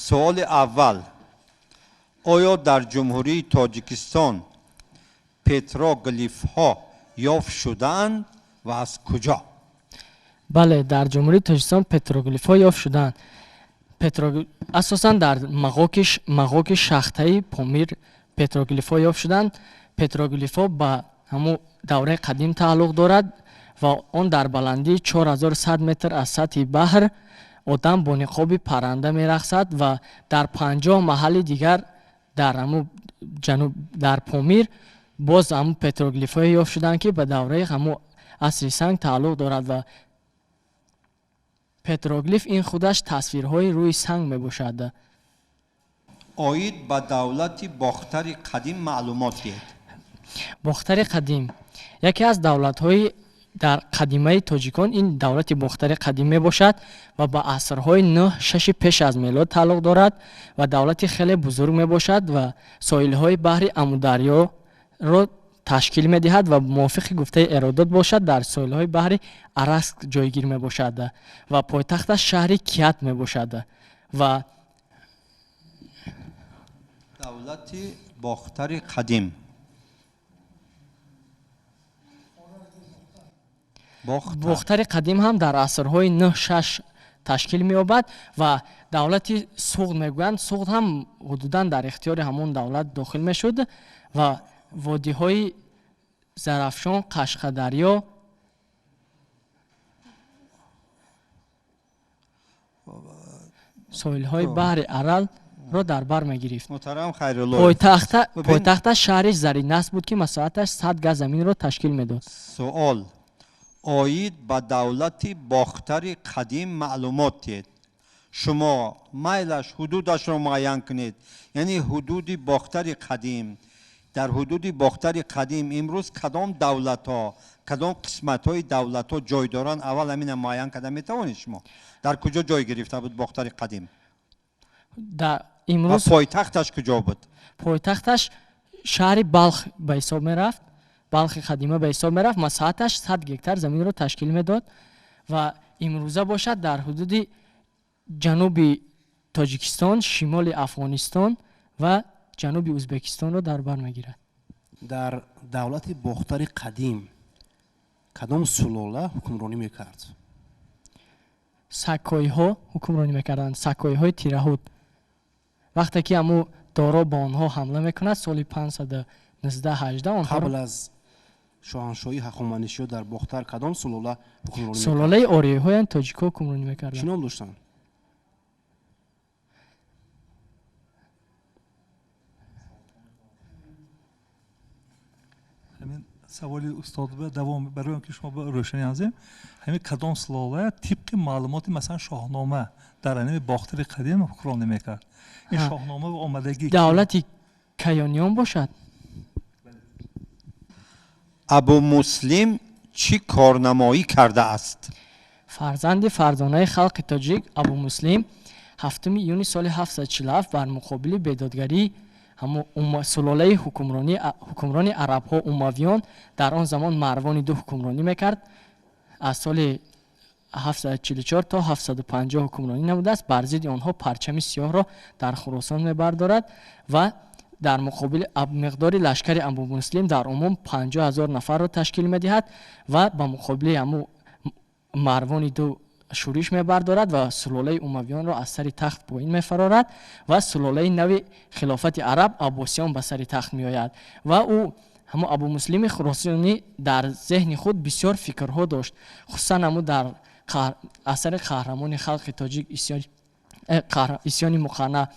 Суоли аввал: оё дар Ҷумҳурии Тоҷикистон петроглифҳо ёфт шудаанд ва аз куҷо? Бале, дар Ҷумҳурии Тоҷикистон петроглифҳо ёфт шудаанд. Асосан дар Мағоки шахтаи Помир петроглифҳо ёфт шуданд. Петроглифҳо ба ҳамун давраи қадим тааллуқ дорад ва он дар баландии 4100 метр аз сатҳи баҳр одам бо ниқоби парранда мерақсад ва дар 50 маҳалли дигар дар ҳамун ҷануб, дар Помир боз ҳамун петроглифҳое ёфт шуданд, ки ба давраи ҳамун асри санг тааллуқ дорад ва петроглиф ин худаш тасвирҳои рӯи санг мебошад. Оид ба давлати Бохтари қадим маълумот диҳед. Бохтари қадим яке аз давлатҳои дар қадимаи тоҷикон ин давлати Бохтари қадим мебошад ва ба асрҳои 9-6 пеш аз мелод тааллуқ дорад ва давлати хеле бузург мебошад ва соҳилҳои баҳри Амударёро ташкил медиҳад ва мувофиқи гуфтаи Эродот бошад дар соҳилҳои баҳри Араск ҷойгир мебошад ва пойтахташ шаҳри Кият мебошад. Ва давлати Бохтари қадим Бохтари қадим ҳам дар асрҳои 9-6 ташкил меёбад ва давлати Суғд мегӯянд. Суғд ҳам ҳудудан дар ихтиёри ҳамон давлат дохил мешуд ва водиҳои Зарафшон, Қашқадарё, соҳилҳои баҳри Аралро дар бар мегирифт. Муҳтарам Хайруллоев, пойтахташ шаҳри Заринасб буд, ки масоҳаташ 100 газ заминро ташкил медод. Суол: оид ба давлати Бохтари қадим маълумот диҳед. Шумо майлаш ҳудудашро муайян кунед, яъне ҳудуди Бохтари қадим. Дар ҳудуди Бохтари қадим имрӯз кадом давлатҳо, кадом қисматҳои давлатҳо ҷой доранд? Аввал ҳамина муайян карда метавонед шумо? Дар куҷо ҷой гирифта буд Бохтари қадим? Дар имрӯз ва пойтахташ куҷо буд? Пойтахташ шаҳри Балх ба ҳисоб мерафт. Балхи қадима ба ҳисоб мерафт. Масоҳаташ 100 гектар заминро ташкил медод ва имрӯза бошад дар ҳудуди ҷануби Тоҷикистон, шимоли Афғонистон ва ҷануби Ӯзбекистонро дар бар мегирад. Дар давлати Бохтари қадим кадом сулола ҳукмронӣ мекард? Сакойҳо ҳукмронӣ мекарданд, сакойҳои Тираҳуд. Вақте ки ҳамун Доро ба онҳо ҳамла мекунад соли 519-18 онҳо қабл аз шоҳаншоҳии Ҳахоманишиё дар Бохтар кадом сулола ҳукмронӣ мекард? Сулолаи ориёиҳоянд, тоҷикҳо ҳукмронӣ мекарданд. Чӣ ном доштанд? Ҳамин саволи устод ба давом барои он ки шумо ба рӯшанӣ андозем, ҳамин кадом сулола тибқи маълумоти масалан Шоҳнома дар ҳамин Бохтари қадим ҳукмронӣ мекард? Ин Шоҳнома ва омадагӣ давлати Каёниён бошад? Абу Муслим чӣ корнамоӣ кардааст? Фарзанди фарзонаи халқи тоҷик Абу Муслим 7 июни соли 747 бар муқобили бедодгарии ҳамон сулолаи ҳукмрони арабҳо Умавиён, дар он замон Марвони ду ҳукмронӣ мекард, аз соли 744 то 750 ҳукмронӣ намудааст. Бар зидди онҳо парчами сиёҳро дар Хуросон мебардорад ва дар муқобили миқдори лашкари Абу Муслим дар умум 50 000 нафарро ташкил медиҳад ва ба муқобили ҳамун Марвони ду шӯриш мебардорад ва сулолаи Умавиёнро аз сари тахт поин мефарорад ва сулолаи нави хилофати араб Аббосиён ба сари тахт меояд. Ва ӯ ҳамун Абу Муслими Хуросонӣ дар зеҳни худ бисёр фикрҳо дошт, хусусан ҳамун дар асари қаҳрамони халқи тоҷик Исёни Муқанна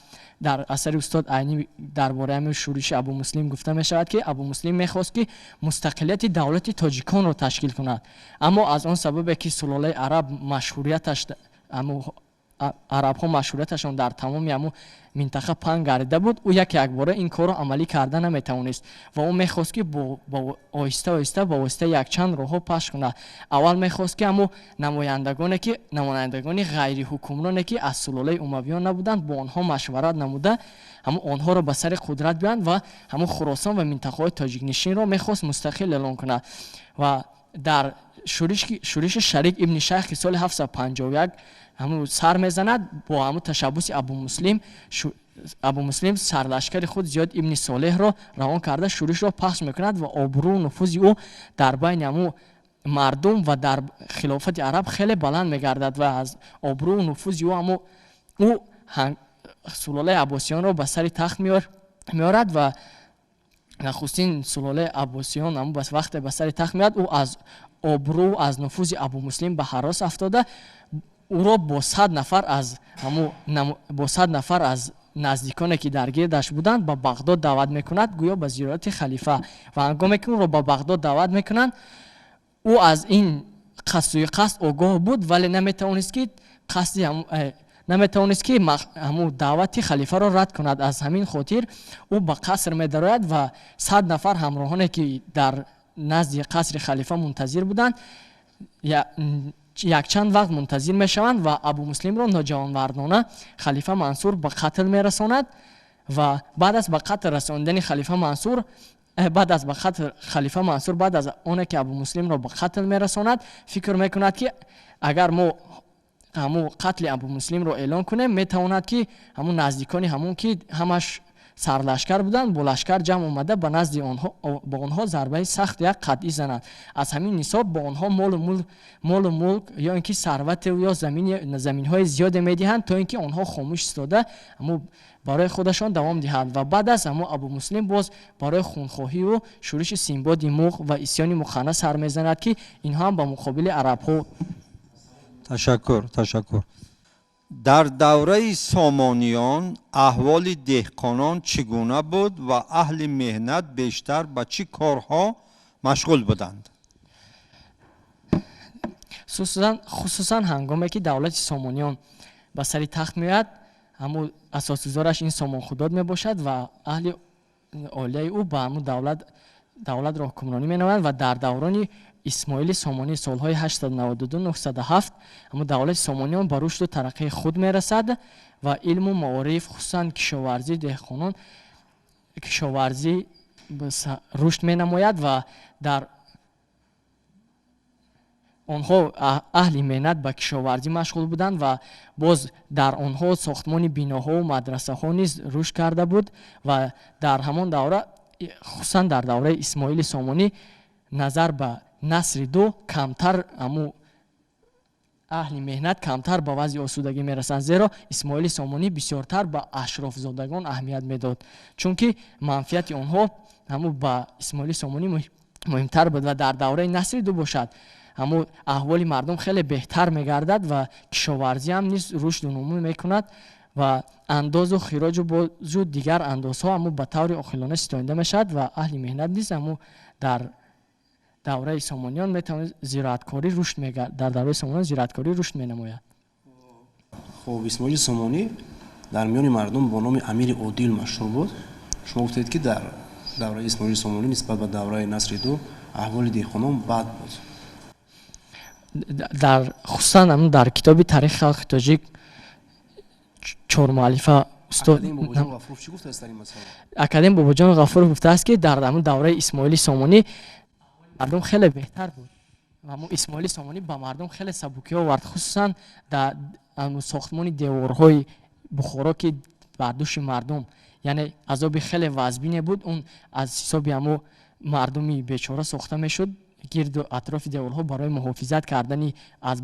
дар асари устод Айнӣ дар бораи ҳамин шӯриши Абу Муслим гуфта мешавад, ки Абу Муслим мехост, ки мустақилияти давлати тоҷиконро ташкил кунад, аммо аз он сабабе ки сулолаи араб машҳурияташ, арабҳо машҳурияташон дар тамоми ҳамун минтақа паҳн гардида буд, ӯ яке якбора ин корро амалӣ карда наметавонист ва ӯ мехост, ки оҳиста оҳиста ба воситаи якчанд роҳҳо пахш кунад. Аввал мехост, ки ҳамун намояндагони ғайриҳукмроне, ки аз сулолаи Умавиён набуданд, бо онҳо машварат намуда ҳамун онҳоро ба сари қудрат биёянд ва ҳамун Хуросон ва минтақаҳои тоҷикнишинро мехост мустақил эълон кунад. Ва дар Шӯриши Шарик ибни Шайх, ки соли 751 ҳамун сар мезанад, бо ҳамун ташаббуси Абумуслим, Абумуслим сарлашкари худ Зиёд ибни Солеҳро равон карда, шӯришро пахш мекунад ва обрӯу нуфузи ӯ дар байни ҳамун мардум ва дар хилофати араб хеле баланд мегардад ва аз обрӯу нуфузи ӯ ҳамун ӯ сулолаи аббосиёнро ба сари тахт меорад ва нахустин сулолаи аббосиён ҳамун вақте ба сари тахт меояд, ӯ аз обрӯ, аз нуфузи Абумуслим ба ҳарос афтода, ӯро бо 100 нафар аз бо 100 нафар аз наздиконе, ки дар гирдаш буданд, ба Бағдод даъват мекунад, гӯё ба зиёрати халифа. Ва ҳангоме ки ӯро ба Бағдод даъват мекунанд, ӯ аз ин суиқасд огоҳ буд, вале наметавонист ки қасди наметавонист ки ҳамун даъвати халифаро рад кунад. Аз ҳамин хотир ӯ ба қаср медарояд ва 100 нафар ҳамроҳоне, ки дар назди қасри халифа мунтазир буданд, якчанд вақт мунтазир мешаванд ва Абумуслимро ноҷавонмардона халифа Мансур ба қатл мерасонад. Ва баъд аз ба қатл расондани халифа Мансур, баъд аз ба қатл халифа Мансур, баъд аз оне ки Абумуслимро ба қатл мерасонад, фикр мекунад, ки агар мо ҳамун қатли Абумуслимро эълон кунем, метавонад, ки ҳамун наздикони ҳамун, ки ҳамаш сарлашкар буданд, бо лашкар ҷамъ омада, ба назди онҳо бо онҳо зарбаи сахт як қатъӣ занад. Аз ҳамин ҳисоб бо онҳо молу мулк ё ин ки сарвате ё заминҳои зиёде медиҳанд, то ин ки онҳо хомӯш истода ҳамун барои худашон давом диҳанд. Ва баъд аз ҳамун Абумуслим боз барои хунхоҳию шӯриши Симбоди Муғ ва исьёни Муханна сар мезанад, ки инҳо ҳам ба муқобили арабҳо. Ташаккур, ташаккур. Дар давраи Сомониён аҳволи деҳқонон чӣ гуна буд ва аҳли меҳнат бештар ба чӣ корҳо машғул буданд? Хусусан ҳангоме ки давлати Сомониён ба сари тахт меояд, ҳамун асосгузораш ин Сомонхудод мебошад ва аҳли оилаи ӯ ба ҳамун давлатро ҳукмронӣ менамоянд. Ва дар даврони Исмоили Сомонӣ, солҳои 892-907, ҳамун давлати Сомониён ба рушду тараққии худ мерасад ва илму маориф, хусусан кишоварзӣ, деҳқонон, кишоварзӣ рушд менамояд ва дар онҳо аҳли меҳнат ба кишоварзӣ машғул буданд ва боз дар онҳо сохтмони биноҳову мадрасаҳо низ рушд карда буд. Ва дар ҳамон давра, хусусан дар давраи Исмоили Сомонӣ, назар ба Насри Ду камтар ҳаму аҳли меҳнат камтар ба вазъи осудагӣ мерасанд, зеро Исмоили Сомонӣ бисёртар ба ашрофзодагон аҳамият медод, чунки манфиати онҳо ҳаму ба Исмоили Сомонӣ муҳимтар буд. Ва дар давраи Насри Ду бошад, ҳаму аҳволи мардум хеле беҳтар мегардад ва кишоварзӣ ҳам низ рушду нумӯ мекунад ва андозу хироҷу бозу дигар андозҳо ҳаму ба таври оқилона ситонида мешавад ва аҳли меҳнат низ ҳаму дар давраи Сомониён метавонад зироаткорӣ рушд, дар давраи Сомониён зироаткорӣ рушд менамояд. Хуб, Исмоили Сомонӣ дар миёни мардум бо номи Амири Одил машҳур буд. Шумо гуфтед, ки дар давраи Исмоили Сомонӣ нисбат ба давраи Насри Ду аҳволи деҳқонон бад буд. Дар хусусан дар китоби «Таърихи халқи тоҷик» чормуаллифа устод академик Бобоҷон Ғафуров гуфтааст, ки дар ҳамун давраи Исмоили Сомонӣ мардум хеле беҳтар буд. Ҳамун Исмоили Сомонӣ ба мардум хеле сабукӣ овард, хусусан дар сохтмони деворҳои Бухоро, ки бар дӯши мардум, яъне азоби хеле вазбине буд, он аз ҳисоби ҳамун мардуми бечора сохта мешуд. Гирду атрофи деворҳо барои муҳофизат кардани аз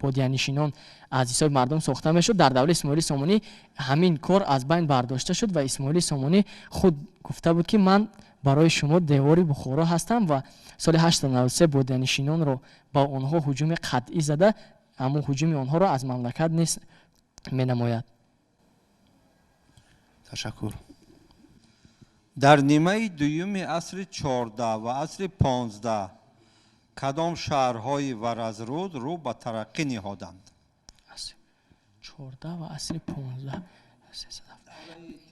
бодиянишинон аз ҳисоби мардум сохта мешуд. Дар давраи Исмоили Сомонӣ ҳамин кор аз байн бардошта шуд ва Исмоили Сомонӣ худ гуфта буд, ки ман барои шумо девори Бухоро ҳастам, ва соли 893 бодиянишинонро ба онҳо ҳуҷуми қатъӣ зада, ҳамун ҳуҷуми онҳоро аз мамлакат низ менамояд. Ташаккур. Дар нимаи дуюми асри 14 ва асри 15 кадом шаҳрҳои Варазруд рӯ ба тараққӣ ниҳоданд? 14 ва асри 15.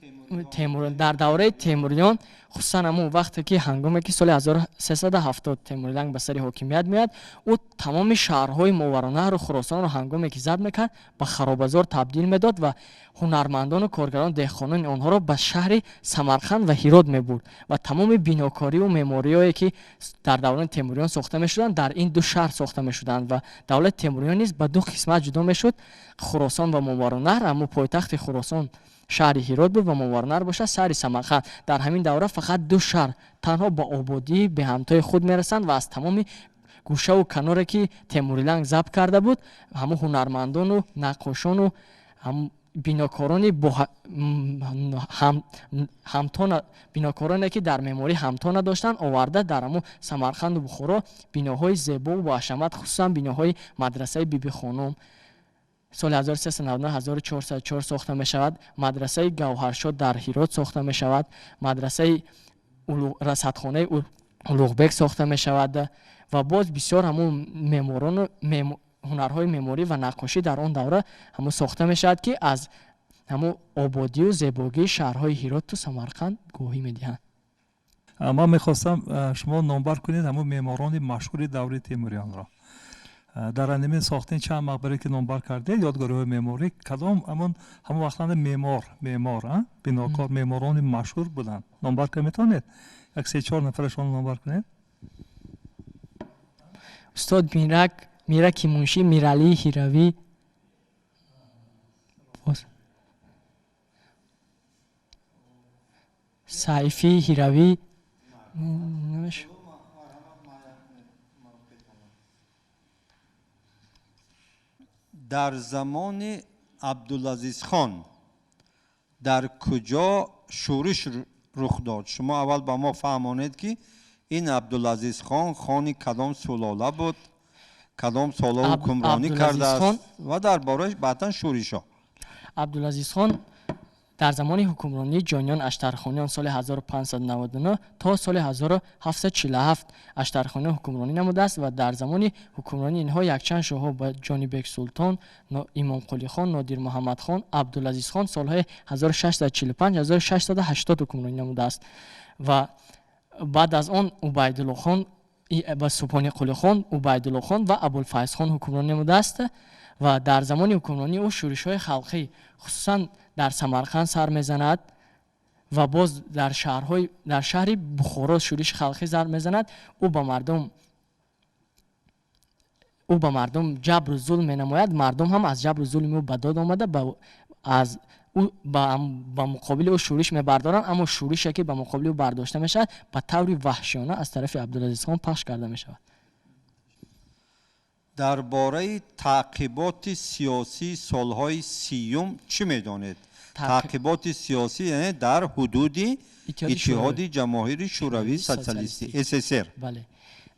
Дар давраи Темуриён, хусусан ҳамон вақте ки ҳангоме ки соли 1370 Темурланг ба сари ҳокимият меояд, ӯ тамоми шаҳрҳои Моваронаҳру Хуросонро ҳангоме ки забт мекард, ба харобазор табдил медод ва ҳунармандону коргарону деҳқонони онҳоро ба шаҳри Самарқанд ва Ҳирот мебурд ва тамоми бинокориву меъмориҳое ки дар давраи Темуриён сохта мешуданд, дар ин ду шаҳр сохта мешуданд ва давлати Темуриён низ ба ду қисмат ҷудо мешуд: Хуросон ва Моваронаҳр. Аммо пойтахти Хуросон шаҳри Ҳирот буд ва Моваронаҳр бошад шаҳри Самарқанд. Дар ҳамин давра фақат ду шаҳр танҳо ба ободии беҳамтои худ мерасанд ва аз тамоми гӯшаву каноре ки Темуриланг забт карда буд, ҳамун ҳунармандону наққошону бинокорони бинокороне ки дар меъморӣ ҳамто надоштанд, оварда дар ҳамун Самарқанду Бухоро биноҳои зебову боҳашамат, хусусан биноҳои мадрасаи Бибихонум соли 1399-1404 сохта мешавад, мадрасаи Гавҳаршод дар Ҳирот сохта мешавад, мадрасаи расадхонаи Улуғбек сохта мешавад ва боз бисёр ҳамун меъморону ҳунарҳои меъморӣ ва наққошӣ дар он давра ҳамун сохта мешавад, ки аз ҳамун ободию зебогии шаҳрҳои Ҳироту Самарқанд гувоҳӣ медиҳанд. Ман мехостам шумо номбар кунед ҳамун меъморони машҳури давраи Темуриёнро. Дар ҳамин сохтани чанд мақбаре ки номбар кардед, ёдгориҳои меъморӣ, кадом ҳамон вақтанда меъмор, бинокор, меъморони машҳур буданд? Номбар карда метавонед? Як се-чор нафарашонро номбар кунед. Устод Мирак, Мираки Муншӣ, Миралии Ҳиравӣ, Сайфии Ҳиравӣ. Дар замони Абдулазизхон дар куҷо шӯриш рух дод? Шумо аввал ба мо фаҳмонед, ки ин Абдулазизхон хони кадом сулола буд, кадом солҳо ҳукмронӣ кардааст ва дар бораи баъдан шӯришҳо. Абдулазизхон дар замони ҳукмронии ҷониён Аштархониён соли 1599 то соли 1747 Аштархониён ҳукмронӣ намудааст ва дар замони ҳукмронии инҳо якчанд шоҳҳо ба Ҷонибек Султон, Имомқулихон, Нодир Муҳаммадхон, Абдулазизхон солҳои 1645-1680 ҳукмронӣ намудааст ва баъд аз он Убайдуллохон ва Субҳониқулихон, Убайдуллохон ва Абулфайзхон ҳукмронӣ намудааст ва дар замони ҳукмронии ӯ шӯришҳои халқӣ хусусан дар Самарқанд сар мезанад ва боз дар шаҳри Бухоро шӯриши халқӣ сар мезанад. Ӯ ба мардум ҷабру зулм менамояд. Мардум ҳам аз ҷабру зулми ӯ ба дод омада ба муқобили ӯ шӯриш мебардоранд, аммо шӯрише ки ба муқобили ӯ бардошта мешавад ба таври ваҳшиёна аз тарафи Абдулазизхон пахш карда мешавад. Дар бораи таъқиботи сиёсии солҳои сиюм чӣ медонед? Таъқиботи сиёсӣ яъне дар ҳудуди Иттиҳоди Ҷамоҳири Шӯравии Социалистӣ СССР. Бале,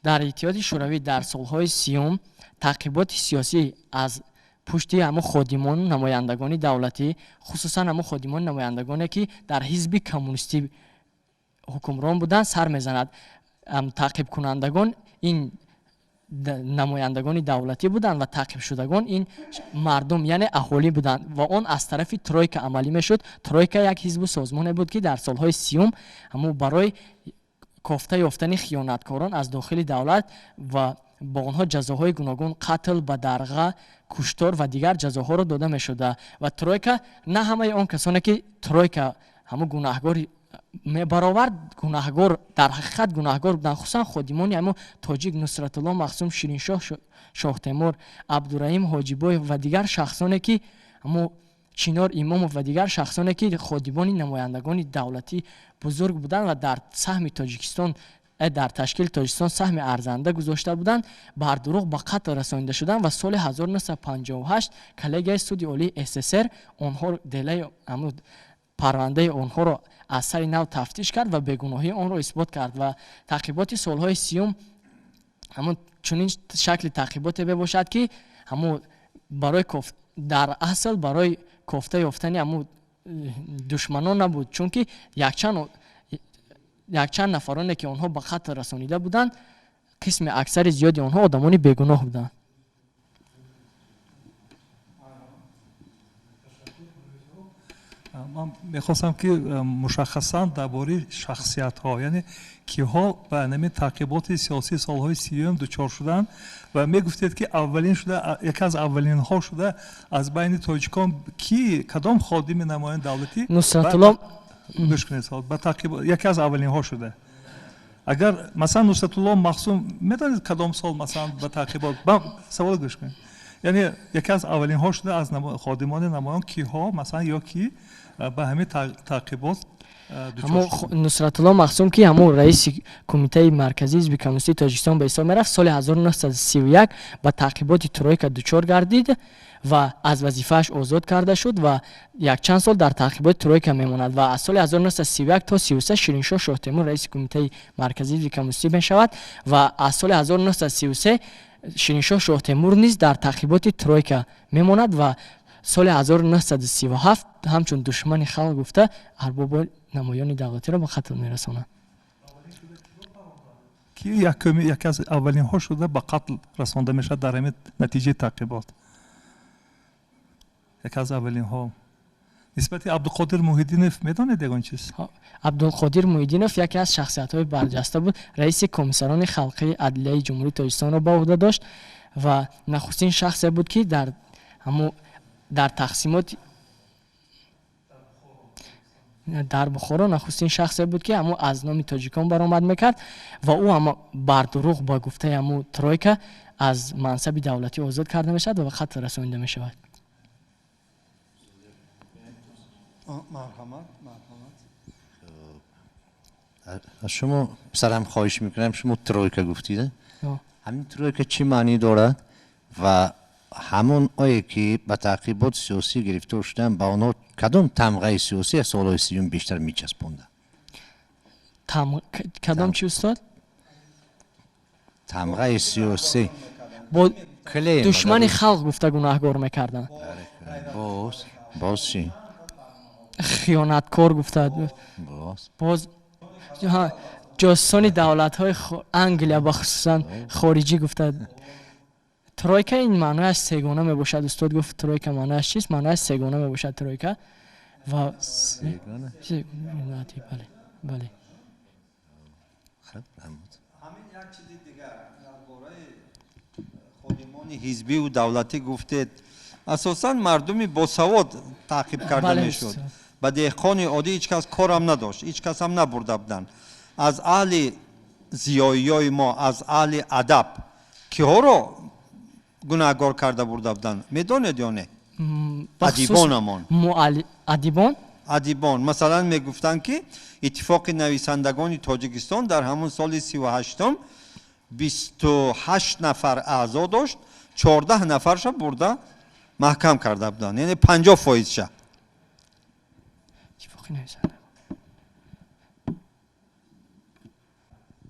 дар Иттиҳоди Шӯравӣ дар солҳои сиюм таъқиботи сиёсӣ аз пушти ҳамон ходимону намояндагони давлатӣ, хусусан ҳамон ходимони намояндагоне ки дар ҳизби коммунистӣ ҳукмрон буданд, сар мезанад. Таъқибкунандагон ин намояндагони давлатӣ буданд ва таъқибшудагон ин мардум, яъне аҳолӣ буданд ва он аз тарафи тройка амалӣ мешуд. Тройка як ҳизбу созмоне буд, ки дар солҳои сиюм ҳамон барои кофта ёфтани хиёнаткорон аз дохили давлат ва бо онҳо ҷазоҳои гуногун, қатл, бадарға, куштор ва дигар ҷазоҳоро дода мешуда. Ва тройка на ҳамаи он касоне ки тройка ҳамон гунаҳгори мебаровард, гунаҳгор дар ҳақиқат гунаҳгор буданд, хусусан ходимони ҳамон тоҷик Нусратулло Махсум, Шириншоҳ Шоҳтемур, Абдураҳим Ҳоҷибоев ва дигар шахсоне ки ҳамон Чинор Имомов ва дигар шахсоне ки ходимони намояндагони давлатӣ бузург буданд ва дар саҳми Тоҷикистон, дар ташкили Тоҷикистон саҳми арзанда гузошта буданд, бар дурӯғ ба қатл расонида шуданд ва соли 1958 коллегияи суди олии СССР онҳо делаи ҳамон парвандаи онҳоро аз сари нав тафтиш кард ва бегуноҳии онро исбот кард. Ва таъқиботи солҳои сиюм ҳамон чунин шакли таъқиботе мебошад, ки ҳамон барои дар асл барои кофта ёфтани ҳамон душманон набуд, чунки якчанд нафароне ки онҳо ба қатл расонида буданд, қисми аксари зиёди онҳо одамони бегуноҳ буданд. Ман мехостам ки мушаххасан дар бораи шахсиятҳо, яъне киҳо ба ҳамин таъқиботи сиёсии солҳои 30 дучор шуданд ва мегуфтед ки аввалин шуда, яке аз аввалинҳо шуда аз байни тоҷикон ки кадом ходими намояндаи давлатӣ Нусратулло гӯш кунед, ба таъқиб яке аз аввалинҳо шуда. Агар масалан Нусратулло Махсум медонед кадом сол масалан ба таъқибот, савол гӯш кунед, яъне яке аз аввалинҳо шуда аз ходимони намоён киҳо масалан ё ки ба ҳамин таъқибот дучор шуданд? Нусратулло Махсум ки ҳамон раиси кумитаи марказии ҳизби коммунистии Тоҷикистон ба ҳисоб мерафт, соли 1931 ба таъқиботи тройка дучор гардид ва аз вазифааш озод карда шуд ва якчанд сол дар таъқиботи тройка мемонад ва аз соли 1931 то 33 Шириншоҳ Шоҳтемур раиси кумитаи марказии ҳизби коммунистӣ мешавад ва аз соли 1933 Шириншоҳ Шоҳтемур низ дар таъқиботи тройка мемонад ва соли 1937 ҳамчун душмани халқ гуфта арбоби намоёни давлатиро ба қатл мерасонад. Ки яке аз аввалинҳо шуда ба қатл расонда мешавад дар ҳамин натиҷаи таъқибот? Яке аз аввалинҳо. Нисбати Абдуқодир Муҳиддинов медонед ягон чиз? Абдулқодир Муҳиддинов яке аз шахсиятҳои барҷаста буд, раиси комиссарони халқии адлияи Ҷумҳурии Тоҷикистонро ба уҳда дошт ва нахустин шахсе буд ки дар тақсимот дар Бухоро нахустин шахсе буд ки ҳамун аз номи тоҷикон баромад мекард ва ӯ ҳама бардурӯғ ба гуфтаи ҳамун тройка аз мансаби давлатӣ озод карда мешавад ва ба қатл расонида мешавад. Марҳамат, марҳамат. Аз шумо писарам хоҳиш мекунам, шумо тройка гуфтид, ҳамин тройка чӣ маънӣ дорад ва ҳамон ое ки ба таъқиботи сиёсӣ гирифтор шуданд ба онҳо кадом тамғаи сиёсӣ аз солҳои 30 бештар мечаспонданд? Кадом чи устод? Тамғаи сиёсӣ. Бо душмани халқ гуфта гунаҳгор мекарданд. Боз чӣ? Хиёнаткор гуфта. Боз ҷоссони давлатҳои Англия ба хусусан хориҷӣ гуфта. Тройка ин маънояш сегона мебошад. Устод гуфт тройка маънояш чист? Маънояш сегона мебошад тройка. Ва сегона? Бале, бале. Ҳамин як чизи дигар дар бораи ходимони ҳизбиву давлатӣ гуфтед. Асосан мардуми босавод таъқиб карда мешуд. Ба деҳқони оддӣ ҳеҷ кас корам надошт, ҳеҷ касам набурда буданд. Аз аҳли зиёиёи мо, аз аҳли адаб киҳоро гунаҳгор карда бурда буданд, медонед ё не? Адибонамон. Адибон? Адибон. Масалан мегуфтанд ки иттифоқи нависандагони Тоҷикистон дар ҳамон соли 38-ум 28 нафар аъзо дошт, 14 нафарша бурда маҳкам карда буданд, яъне 50%-ша.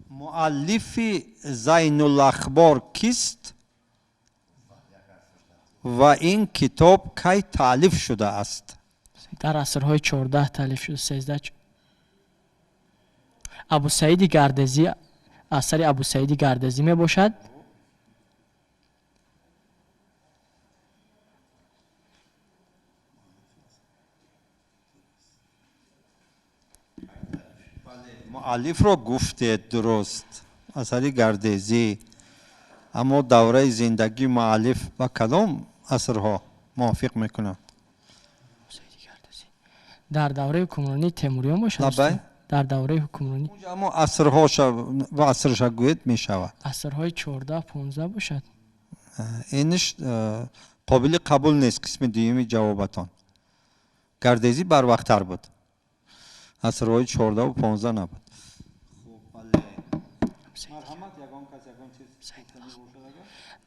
Муаллифи Зайнулахбор кист ва ин китоб кай таълиф шудааст? Дар асрҳои 14 таълиф шуд, 13. Абусаиди Гардезӣ, асари Абусаиди Гардезӣ мебошад. Муаллифро гуфтед дуруст, асари Гардезӣ. Аммо давраи зиндагии муаллиф ба кадом асрҳо мувофиқ мекунад? Дар давраи ҳукмронии Темуриён бошад? Дар давраи ҳукмронӣ. Аммо асрҳоша ва асрша гӯед мешавад. Асрҳои 14, 15 бошад. Иниш қобили қабул нест қисми дуюми ҷавобатон. Гардезӣ барвақттар буд. Асрҳои 14 15 набуд.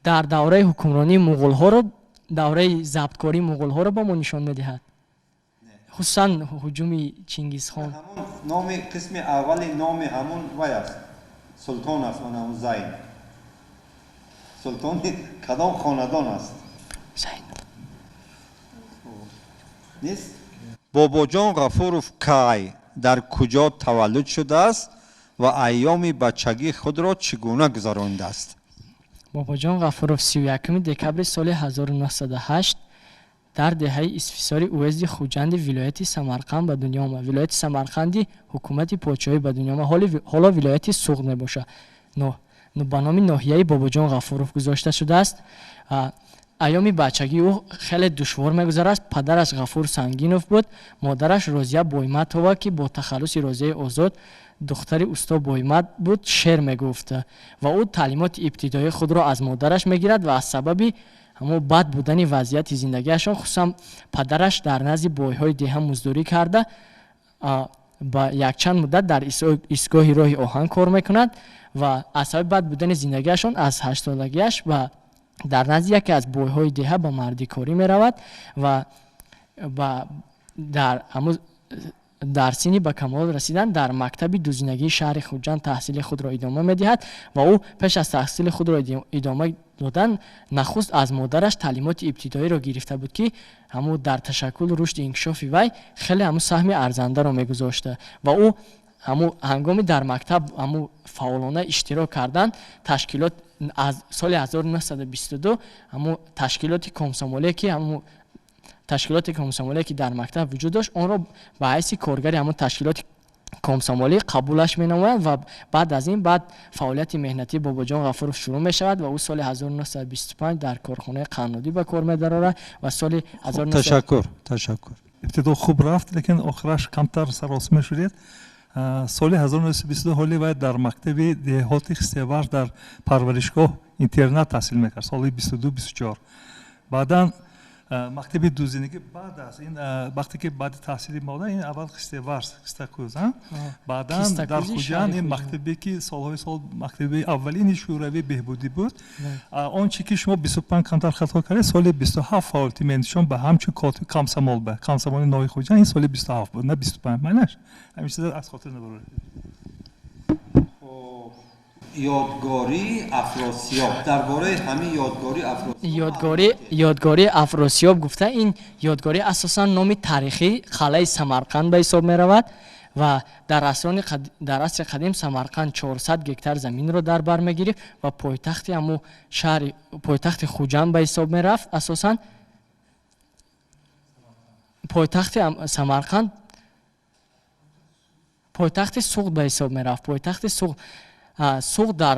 Дар давраи ҳукмронии муғулҳоро, давраи забткории муғулҳоро ба мо нишон медиҳад. Хусусан ҳуҷуми Чингизхон. Номи қисми аввали номи ҳамон вай аст. Султон аст, ман ҳамон Зайн. Султони кадом хонадон аст? Зайн. Нест? Бобоҷон Ғафуров кай дар куҷо таваллуд шудааст ва айёми бачагии худро чӣ гуна гузаронидааст? Бобоҷон Ғафуров 31 декабри соли 1908 Дар деҳаи Исфисори уезди Хуҷанди вилояти Самарқанд ба дунё омад. Вилояти Самарқанди ҳукумати подшоҳӣ ба дунё омад. Ҳоло вилояти Суғд мебошад. Ба номи ноҳияи Бобоҷон Ғафуров гузошта шудааст. Айёми бачагии ӯ хеле душвор мегузарад. Падараш Ғафур Сангинов буд, модараш Розия Бойматова, ки бо тахаллуси Розияи Озод духтари усто Боймат буд, шеър мегуфт ва ӯ таълимоти ибтидоии худро аз модараш мегирад ва аз сабаби ҳамо бад будани вазъияти зиндагиашон, хусусан падараш дар назди бойҳои деҳа муздорӣ карда, ба якчанд муддат дар истгоҳи роҳи оҳан кор мекунад ва аз сабаби бад будани зиндагиашон аз 8-солагиаш ба дар назди яке аз бойҳои деҳа ба мардикорӣ меравад ва дар синни ба камол расидан дар мактаби дузинагии шаҳри Хуҷанд таҳсили худро идома медиҳад ва ӯ пеш аз таҳсили худро идома додан нахуст аз модараш таълимоти ибтидоиро гирифта буд, ки ҳамун дар ташаккул рушди инкишофи вай хеле ҳамун саҳми арзандаро мегузошта ва ӯ ҳамун ҳангоми дар мактаб ҳамун фаъолона иштирок кардан ташкилот аз соли 1922 ҳамун ташкилоти комсомолие ки ҳамун ташкилоти комсомолие ки дар мактаб вуҷуд дошт, онро ба ҳайси коргари ҳамун ташкилоти комсомолӣ қабулаш менамояд ва баъд аз ин баъд фаъолияти меҳнатии Бобоҷон Ғафуров шурӯъ мешавад ва ӯ соли 1925 дар корхонаи қаннодӣ ба кор медарорад ва соли Ташаккур, ташаккур. Ибтидо хуб рафт, лекин охираш камтар саросима шудед. Соли 1922 ҳоли вай дар мактаби деҳоти Хистеварз дар парваришгоҳ интернат таҳсил мекард, соли 22-24. Баъдан мактаби дузинагӣ баъд аз ин вақте ки баъди таҳсили мода ин аввал Хистеварз, Хистакӯз, баъдан дар Хуҷанд ин мактабе ки солҳои сол мактаби аввалини шӯравии беҳбудӣ буд. Он чи ки шумо 25 камтар хато кардед, соли 27 фаъолияти меҳнатишон ба ҳамчун котиби комсомол ба комсомоли ноҳияи Хуҷанд ин соли 27 буд, на 25. Майнаш ҳамин чиза аз хотир набаред. Ёдгории Афросиёб, дар бораи ҳамин ёдгории Афросиёб. Ёдгории Афросиёб гуфта, ин ёдгорӣ асосан номи таърихии қалъаи Самарқанд ба ҳисоб меравад ва дар асри қадим Самарқанд 400 гектар заминро дар бар мегирифт ва пойтахти ҳамун шаҳри пойтахти Хуҷанд ба ҳисоб мерафт. Асосан пойтахти Самарқанд пойтахти Суғд ба ҳисоб мерафт. Пойтахти Суғд Суғд дар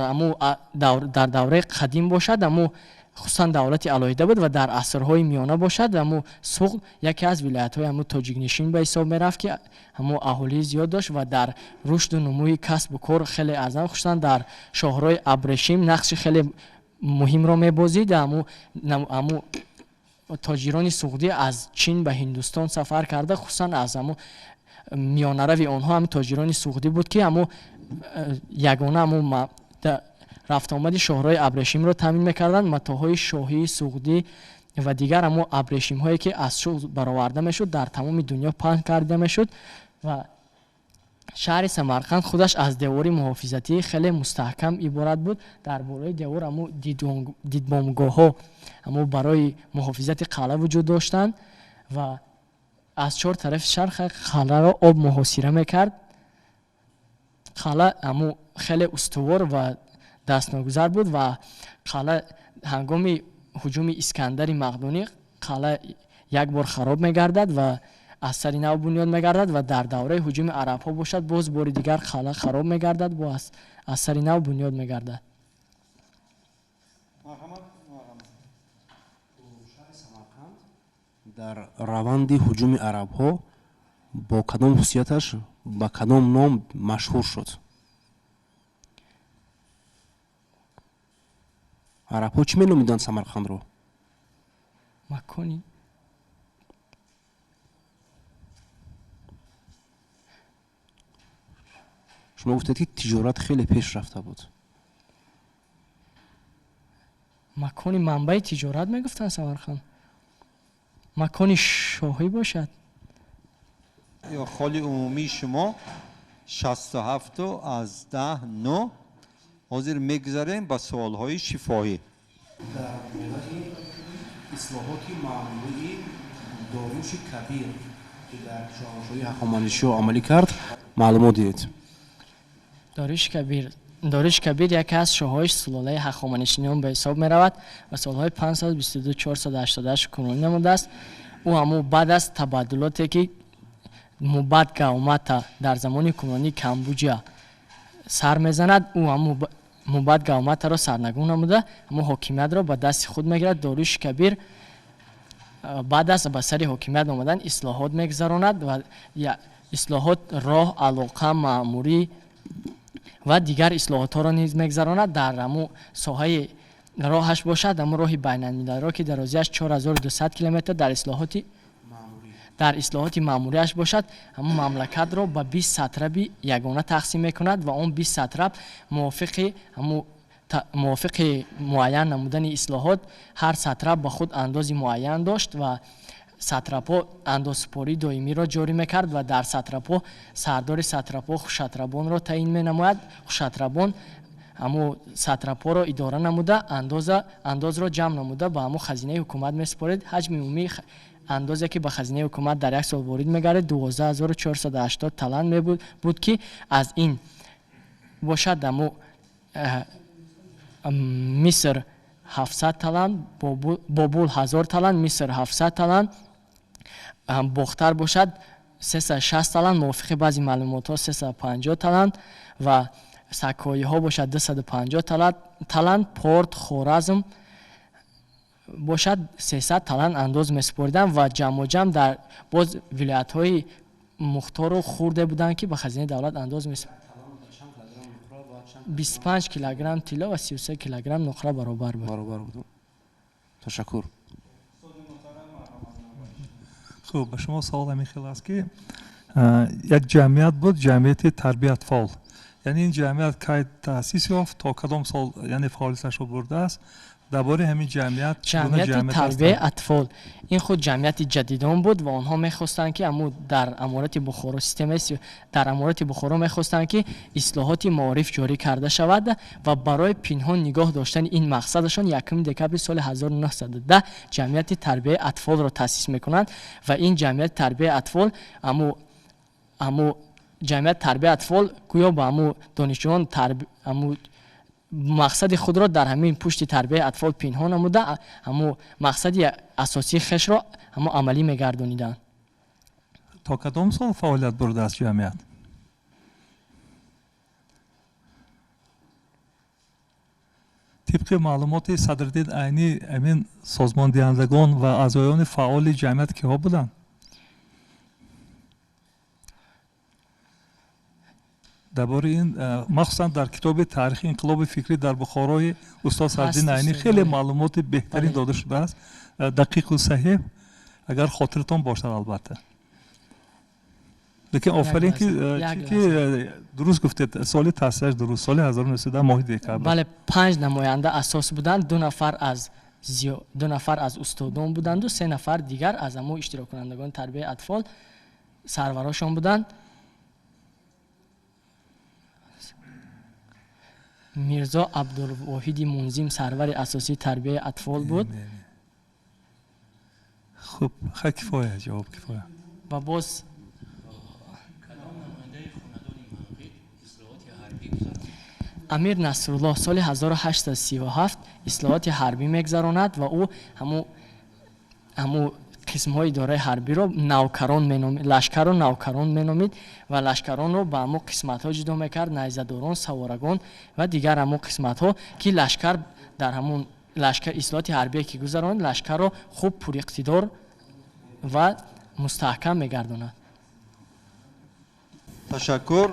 давраи қадим бошад, аммо хусусан давлати алоҳида буд ва дар асрҳои миёна бошад, аммо Суғд яке аз вилоятҳои ҳамун тоҷикнишин ба ҳисоб мерафт, ки ҳамун аҳолии зиёд дошт ва дар рушду нумӯи касбу кор хеле арзан, хусусан дар шоҳрои абрешим нақши хеле муҳимро мебозид. Ҳамун тоҷирони суғдӣ аз Чин ба Ҳиндустон сафар карда, хусусан аз ҳамун миёнарави онҳо ҳамин тоҷирони суғдӣ буд, ки ҳамун ягона ҳамун рафтуомади шоҳрои абрешимро таъмин мекарданд. Матоҳои шоҳии суғдӣ ва дигар ҳамун абрешимҳое ки аз Суғд бароварда мешуд, дар тамоми дунё паҳн карда мешуд ва шаҳри Самарқанд худаш аз девори муҳофизатии хеле мустаҳкам иборат буд. Дар болои девор ҳамун дидбонгоҳҳо ҳамун барои муҳофизати қалъа вуҷуд доштанд ва аз чор тарафи шаҳр қалъаро об муҳосира мекард. Қалъа ҳамун хеле устувор ва дастногузар буд ва қалъа ҳангоми ҳуҷуми Искандари Мақдунӣ қалъа як бор хароб мегардад ва аз сари нав бунёд мегардад ва дар давраи ҳуҷуми арабҳо бошад, боз бори дигар қалъа хароб мегардад, боз аз сари нав бунёд мегардад. Дар раванди ҳуҷуми арабҳо бо кадом хусусияташ ба кадом ном машҳур шуд? Арабҳо чӣ меномиданд Самарқандро? Макони шумо гуфтед, ки тиҷорат хеле пеш рафта буд. Макони манбаи тиҷорат мегуфтанд Самарқанд. Макони шоҳӣ бошад. Холи умумии шумо 67.9. Ҳозир мегузарем ба суолҳои шифоҳӣ. Дар бораи ислоҳоти маъмурии Дориуши Кабир, ки дар шоҳаншоҳии Ҳахоманишиё амалӣ кард, маълумот диҳед. Дориуши Кабир яке аз шоҳҳои сулолаи Ҳахоманишиён ба ҳисоб меравад ва солҳои 522-488 ҳукмронӣ намудааст. Ӯ ҳамун баъд аз табаддулоте ки мубад Гаумата дар замони ҳукмронии Камбуҷия сар мезанад, ӯ ҳамун мубад Гауматаро сарнагун намуда, ҳамун ҳокимиятро ба дасти худ мегирад. Дориуши Кабир баъд аз ба сари ҳокимият омадан ислоҳот мегузаронад ва ислоҳот роҳ, алоқа, маъмурӣ ва дигар ислоҳотҳоро низ мегузаронад. Дар ҳамун соҳаи роҳаш бошад, ҳамун роҳи байналмилалиро ки дарозиаш 4200 километр, дар ислоҳоти маъмурияш бошад, ҳамун мамлакатро ба 20 сатраби ягона тақсим мекунад ва он 20 сатраб мувофиқи муайян намудани ислоҳот ҳар сатраб ба худ андози муайян дошт ва сатрапҳо андозсупории доимиро ҷорӣ мекард ва дар сатрапҳо сардори сатрапҳо хушатрабонро таъин менамояд. Хушатрабон ҳамун сатрапҳоро идора намуда, андозро ҷамъ намуда ба ҳамун хазинаи ҳукумат месупорид. Ҳаҷми умумии андозе ки ба хазинаи ҳукумат дар як сол ворид мегардид 12480 талант мебуд ки аз ин бошад ҳамун Миср 700 талант, Бобул 1000 талант, Миср 700 талант, Бохтар бошад 360 талант, мувофиқи баъзе маълумотҳо 350 талант ва сакоиҳо бошад 250 талант, Порт, Хоразм бошад 300 талант андоз месупориданд ва ҷамъоҷамъ дар боз вилоятҳои мухтору хурде буданд ки ба хазинаи давлат андоз месупориданд. 25 килограмм тилло ва 33 килограмм нуқра баробар буд. Ташаккур. Хуб, ба шумо савол ҳамин хел аст ки як ҷамъият буд, ҷамъияти тарбияи атфол. Яъне ин ҷамъият кай таъсис ёфт, то кадом сол яъне фаъолияташро бурдааст? Дар бораи ҳамин ҷамъият ҷамъияти тарбияи атфол ин худ ҷамъияти ҷадидон буд ва онҳо мехостанд ки аму дар аморати Бухоро системаи дар аморати Бухоро мехостанд ки ислоҳоти маориф ҷорӣ карда шавад ва барои пинҳон нигоҳ доштани ин мақсадашон 1 декабри соли 1910 ҷамъияти тарбияи атфолро таъсис мекунанд ва ин ҷамъияти тарбияи атфол аму ҷамъияти тарбияи атфол гӯё ба аму донишҷӯён аму мақсади худро дар ҳамин пушти тарбияи атфол пинҳон намуда, ҳамун мақсади асосии хешро ҳамун амалӣ мегардониданд. То кадом сол фаъолият бурдааст ҷамъият? Тибқи маълумоти Садриддин Айнӣ, ҳамин созмондиҳандагон ва аъзоёни фаъоли ҷамъият киҳо буданд? Дар бораи ин махсусан дар китоби таърихи инқилоби фикрӣ дар Бухорои устод Садриддин Айнӣ хеле маълумоти беҳтарин дода шудааст, дақиқу саҳеҳ, агар хотиртон бошад албатта. Лекин офарин ки дуруст гуфтед, соли таъсисаш дуруст, соли 1910 моҳи декабр. Бале, 5 намоянда асос буданд, 2 нафар аз устодон буданду 3 нафар дигар аз ҳамон иштироккунандагони тарбияи атфол сарварошон буданд. Мирзо Абдулвоҳиди Мунзим сарвари асосии тарбияи атфол буд. Хуб, хай кифоя, ҷавоб кифоя. Ва боз Амир Насруллоҳ соли 1837 ислоҳоти ҳарбӣ мегузаронад ва ӯ ҳамун қисмҳои идораи ҳарбиро навкарон меномид, лашкарро навкарон меномид ва лашкаронро ба ҳамон қисматҳо ҷудо мекард, найзадорон, саворагон ва дигар ҳамон қисматҳо ки лашкар дар ҳамон лашкар ислоҳоти ҳарбие ки гузаронад, лашкарро хуб пуриқтидор ва мустаҳкам мегардонад. Ташаккур.